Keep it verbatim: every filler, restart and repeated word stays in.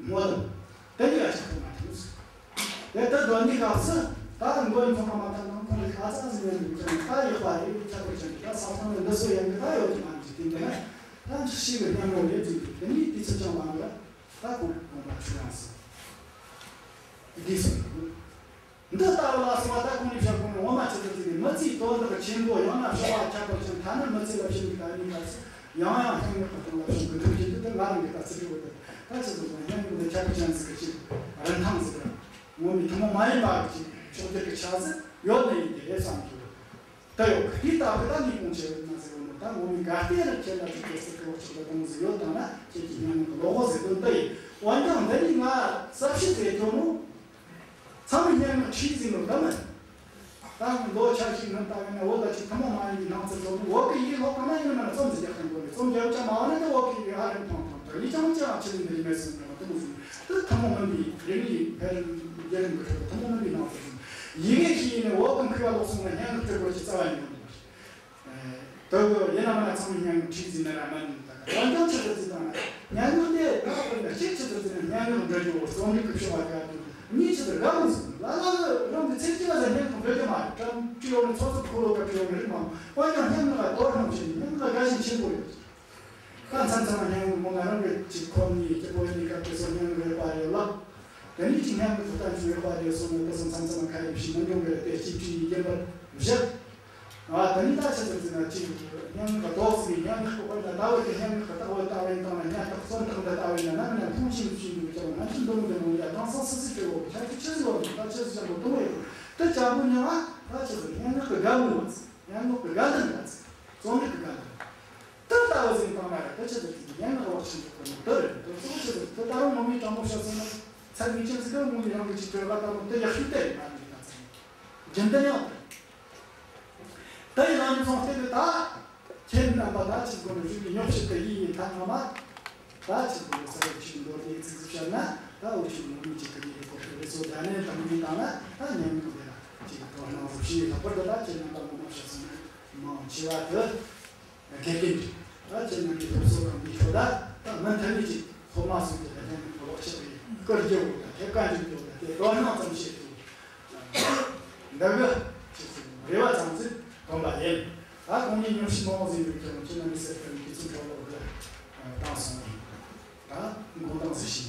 ངོ་དང་། དེ་འདྲ་ཡ་ཆགས་ཐུབ་མ་ཐུབ་ཟེར། དེ་ལྟར་སྡོད་ནི་སྐབས་སུ་ད་མགོ་ནས་མཐོང་བ་མ་ཐག་ནང་ཁོང་གི་ཨ་ཙ་ཟིག་ཡོད་འདུག་ཀྱང་ད་ཡག་པ་རེད། ཁྱད་པར་ཅན་གྱི་ད་ས་ཐང་ནས་འདི་སུ་ཡང་གི་ད་ཡོད་ཀྱི་མ་རེད། དེ་འདྲ་ན་ད་འདི་ཞིག་གི་སྙན་མོ་རེད་ཟེར་འདུག་དེ་ནི་དུས་ཚོད་ཅང་མ་འགོར། ད་ཁོང་དགོངས་པ་ཆོས་དབྱིངས་སུ་འདི་སུ་འདུག་འདི་ལྟ་བུ་ལ་སོགས་པ་ད་གོང་ནས་བཤད་གོང་ནས་ངོ་མ་ཆི་ཟིག་ཟེར་ནས་མི་ཚེའི་དོན་དག་ཆེན་པོ། ཡང་ན་བྱ་བ་ཁྱད་པར་ཅན། ཐ་ན་མི་ཚེ་ལ་ཕྱིན་པའི་ད་ནི་སྐབས་སུ་ཡང་ཡང་སྙན་ངག་གི་སྟེང་ལ་ཕྱིན་དགོས་ཐུག་རྒྱུ་འདི་ད་ང་རང་གི་ད་ཚིག་གི་འོག་ཏུ་ད་ཆི་ཟིག་ཟེར། སྙན་ངག་འདི་ཁྱད་པར་ཅན་ཟིག་གི་ཅིག་རིན་ཐང་ཟིག་ར་ངོ་མའི་ཐུན་མོང་མ་ཡིན་པ་གི་ཅིག་ཕྱོགས་སྒྱུར་གི་ཆ་ཟིག་ཡོད་ནི་ཡིན་ཏེ་རེད་བསམ་གི་ཡོད། ད་ཡོད་གི་དེའི་སྟབས་གི་ད་ངས་གོང་ཆེ་བའི་ན་ཟེར་བ་ནོ། ད་ངོ་མའི་ག་སྟེ་ར་ཁྱེད་ལ་ཅིག་གི་ཚིག་གི་འོག་ཅིག་ལ་གཏོང་ཟིག་ཡོད་དང་ན་ཁྱེད་ཀྱི་སྙན་ངག་གི་བློ་ཁོག་ཟིག་དོན་དུ་ཡིན། འོན་ཀྱང་འདི་ནི་ང་གསལ་བཤད་ཟེར་རྒྱུ་ནོ། ཚང་མས་སྙན་ངག་འཁྲིད་ཟིན་ནོ་ད་མིན། ད་ལོ་ཆ་ཞིག་སྔོན་ལྟ་བས་ན་བོད་ལ་ཅིག་ཐུན་མོང་མ་ཡིན་པའི་སྣང་ཚུལ་ཚོ་ནི་བོད་ཀྱི་ཡིག་ཀློག་གི་ན་ཡིན་ན་རྩོམ་ཟིག་རྒྱག་གི་དགོས་ནས། རྩོམ་རྒྱབ་ཀྱང་མ་བ་ན་ད་བོད་ཀྱི་ཡིག་ཧ་ལས་མཐོང་ཐང་། ད་ཡིག་ཀྱང་ཅང་ཆི་ལས་འདི་མེད་སོང་ནས་མ་དུ་མོ་ཟིན། ད་ཐུན་མོང་མིན་པའི་རིག་གནས་འཕེལ་རིམ་རྒྱུད་རིམ་གྱི་ཁྲོད་དུ་ཐུན་མོང་མིན་པའི་སྣང་ཚུལ་ཟིན། ཡི་གེ་ཞིག་ཡིན་ནས་བོད་ཀྱི་མཁས་པ་ལོག་སོང་ན་སྙན་ངག་སྤྲོད་དགོས་ཀྱི་རྩ་བ་ཡིན་ནོ། དེ་གི་ཡིན་ནའང་ཚང་མས་སྙན་ངག་འཁྲིད་ཟིན་ན་ར་མ་ཡིན། ད་ག་འོན་ཀྱང་ཆི་ཟེར་ཟིན་ན་སྙན་ངག་དེ་ད་དཔེར་ན་གཅིག་ཆི་ཟེར་ཟིན་ན་སྙན་ངག་འབྲི་རྒྱུ་བོ་རྩོམ་རིག་གི་ཕྱོགས་ལ་དགའ་རྒྱུ་གཉིས་ཆི་ཟེར་དགའ་མོ་ཟིན་ལ་ལ་གི་རང་གི་ཚེ་སྐྱེ་བ་ཟེར་སྙན་ངག་འབྲི་རྒྱུ་མ་རེད། བྲམ་བྲིས་ཡོང་ནས་ཚོགས་གཙོ་འཁོར་ལོ་ག་བྲིས་ཡོང་ནས་རིག་མང་། འོན་ཀྱང་སྙན་ངག་ལ་དོ་སྣང་བྱས་ནས་སྙན་ངག་ལ་དགའ་ཞེན་ཆེན་པོ་ཡོད། ད་མཚམས་མཚམས་སྙན་ངག་མོ་ང་རང་གི་ཅིག་ཁོམ་ནས་སྐྱིད་པོ་ཡིན་ནས་སྐབས་དེ་ཚོ་སྙན་ངག་ཡོད་པ་རེད་ལ། དེ་ནས་ཅིག་སྙན་ངག་གི་ལྟ་ཚུལ་ཡོད་པ་རེད་སོང་ནས་དེ་ཚོ་མཚམས་མཚམས་ཁ་ཡིབ་ཞིག་མི་འགྲོ་གི་རེད་དེ་ཅིག་བྲིས་ཡིན་པར་བཞག་ཨ་དེ་ནས་ད་ཆི་ཟེར་ཟེར་ན་ཅིག་སྙན་ངག་གི་རྡོག་ཟིག་སྙན་ངག་གི་དཔེར་ན་ཟླ་བོ་དེ་སྙན་ངག་གི་རྟགས་བུ་ལྟ་བུ་ཡིན་དང་ན་སྙན་རྟགས་རྩོམ་རྟགས་འདི་ལྟ་བུ་ཡིན་ན་ནམ་ཡང་མཐོང་ཆེན་བྱེད་འདུག་ཀྱང་ང་ཚོ་འདོམ་འདི་མོ་ཡ་དེང་སང་སུ་སུ་སྤྲད་གོ་ཆ་ཚིག་ཆི་ཟིག་ཡོད་ད་ཆི་ཟིག་ཀྱང་གོ་དུ་མ་ཡོད་དེ་ཅང་གོ་མྱོང་ང་། ད་ཆི་ཟེར་སྙན་ངག་གི་དགའ་མོ་བ་ཟིག་སྙན་ངག་གི་དགའ་ལྡན་པ་ཟིག་རྩོམ་རིག་གི་དགའ་ལྡན། དེ་ལྟ་བུ་ཟིག་བཏང་ན་ར་དེ་ཆི་ཟིག་དེ་སྙན་ངག་བག་ཆགས་འཇོག་གི་ནོ་དེ་རེད། དེ་གཙོ་བོ་ཆི་ཟིག་དེ་ད་རུང་ངོ་མའི་དྲང་མོ་བཤད་སོང་ན་ཚད་ངེས་ཅན་ཟིག་གི་ངོ་མའི་རང་གི་ཅིག་བྲེལ་བ་ལྟ་བུ་དེ་ཡག་ཤོས་དེ་རེད། ང་རང་གི་ལྟ་ཚུལ་རྒྱུན་ལྡན་ཡང་དེ་རེད། དེ་ཡིན་ན་ནི་སོང་སྟེ་དེ་ད་ཁྱེད་རྣམ་པ་ད་ཆི་དགོས་ནི་རིག་གི་སྙོབ་བཤད་དེ་ཡིན་ཡིན་ཐ་ང་མ་ད་ཆི་དགོས་ནི་ས་ར་ཆི་མདོར་བསྡུས་ཚིག་ཟིག་བཤད་ན་ད་འུ་ཆི་ངོ་མའི་ཅིག་གི་ཡིན་གོ་ཐུབ་རེད། སོ་ད་ནས་དང་མི་དང་ན་ད་སྙན་ངག་དེ་ལ་ཅིག་དོ་སྣང་རུ་བྱས། ལྷག་པར་དུ་ད་ཁྱེད་རྣམ་པ་ངོ་མ་བཤད་སོང་ན་མང་ཆེ་བ་དེ། དགེ་རྒན་རེད། ད་ཁྱེད་རྣམ་པའི་སློབ་གསོ་གང་དེའི་ཁྲོད་ད་ད་མུ་མཐུད་ནས་ཅིག་སློབ་མ་སོང་དེ་ལ་སྙན་ངག་གི་ལོག་ཆ་དེ་བསྐུར་རྒྱུ་དང་ཐེབས་ཀ་འཇུག་རྒྱུ་དང་དེ་དོ་སྣང་ཙམ་བྱེད་དུ་འདི་གི་ཅིག་ཅིག་རེ་བ་ཙམ་ཟིག་བཏོན་པ་ཡིན། ད་གོང་ནས་ཉམས་ཞིབ་མང་བོ་ཟིག་ཡོད་ཀྱང་ཁྱེད་རྣམ་པའི་སེམས་ཁྲལ་དུས་ཚོད་འཕྲོ་བརླག་གི་བཏང་སོང་ནས་ད་འགོ་འདང་ཟིག་བྱས།